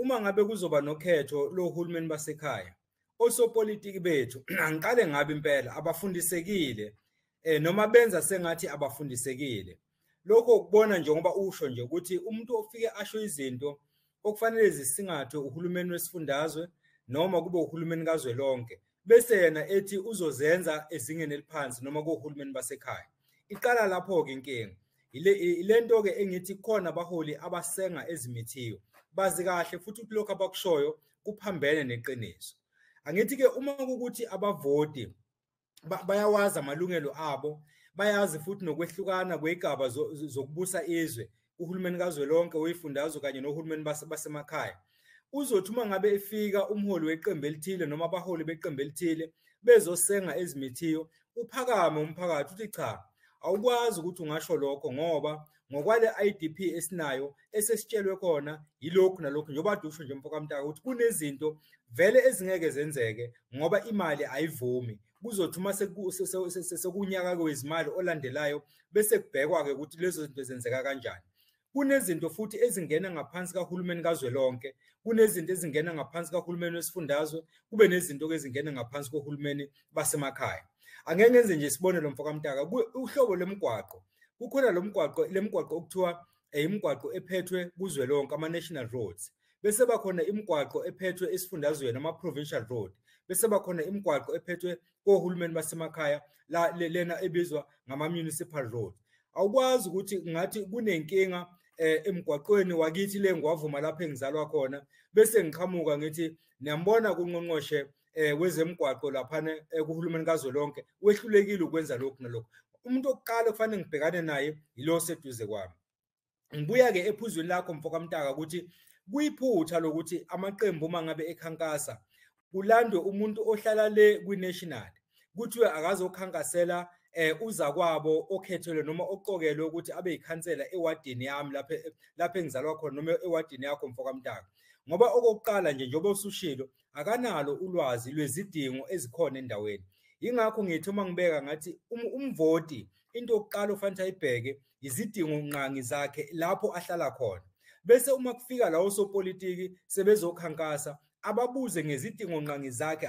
Uma ngabe kuzoba nokhetho lohulumeni basekhaya, osopolitiki bethu angiqale ngabe impela abafundisekile, noma benza sengathi abafundisekile. Lokho ukubona njengoba usho nje ukuthi umuntu ofike asho izinto okufanele zisingathwe uhulumeni wesifundazwe noma kube uhulumeni kazwelonke, bese yena ethi uzozenza ezingeni eliphansi noma kohulumeni basekhaya. Iqala lapho-ke inkinga. Ile nto-ke engithi khona abaholi abasenga ezimithiyo, bazi kahle futhi ukuthi lokhu abakushoyo kuphambene neqiniso. Angithi-ke uma kukuthi abavoti bayawazi amalungelo abo, bayazi futhi nokwehlukana kwezigaba zokubusa izwe, uhulumeni kazwelonke, wezifundazwe kanye nohulumeni basemakhaya. Uzothi uma ngabe efika umholi weqembu elithile noma abaholi beqembu elithile bezosenga ezimithiyo, uphakame umphakathi uthi cha, awukwazi ukuthi ungasho lokho ngoba ngokwale IDP esinayo esesitshelwe khona yilokhu nalokhu. Njengoba usho nje mfokaMtaka ukuthi kunezinto vele ezingeke zenzeke ngoba imali ayivumi. Kuzothi uma sekunyaka wezimali olandelayo bese kubhekwa-ke ukuthi lezo zinto zenzeka kanjani. Kunezinto futhi ezingena ngaphansi kahulumeni kazwelonke, kunezinto ezingena ngaphansi kahulumeni wesifundazwe, kube nezinto ezingena ngaphansi kohulumeni basemakhaya. Angeke ngenze nje isibonelo mfokaMtaka, uhlobo lemigwaqo. Kukhona lo mgwaqo, lemigwaqo okuthiwa imigwaqo ephethwe kuzwelonke, ama-national roads. Bese bakhona imigwaqo ephethwe esifundazweni, ama-provincial road. Bese bakhona imigwaqo ephethwe kohulumeni basemakhaya, la lena ebizwa ngama-municipal road. Awukwazi ukuthi ngathi kunenkinga emgwaqweni wakithi le ngwavuma lapho engizalwa khona, bese ngiqhamuka ngithi niyambona kungqongqoshe wezemigwaqo laphana kuhulumeni kazwelonke wehlulekile ukwenza lokhu nalokhu. Umuntu okuqala kufanele ngibhekane naye yilo seduze kwami. Ngibuya-ke ephuzweni lakho mfokaMtaka ukuthi kuyiphutha lokuthi amaqembu uma ngabe ekhankasa kulandwe umuntu ohlala le kwi-national, kuthiwe akazokhankasela uzakwabo okhethelwe noma oqokelwe ukuthi abe yikhansela ewadini yami lapho engizalwa khona noma ewadini yakho mfokaMtaka. Ngoba okokuqala nje njengoba usushilo akanalo ulwazi lwezidingo ezikhona endaweni. Yingakho ngithi uma ngibeka ngathi umvoti into yokuqala ofanele ayibheke izidingo ngqangi zakhe lapho ahlala khona. Bese uma kufika lawo sopolitiki sebezokhankasa ababuze ngezidingo ngqangi zakhe.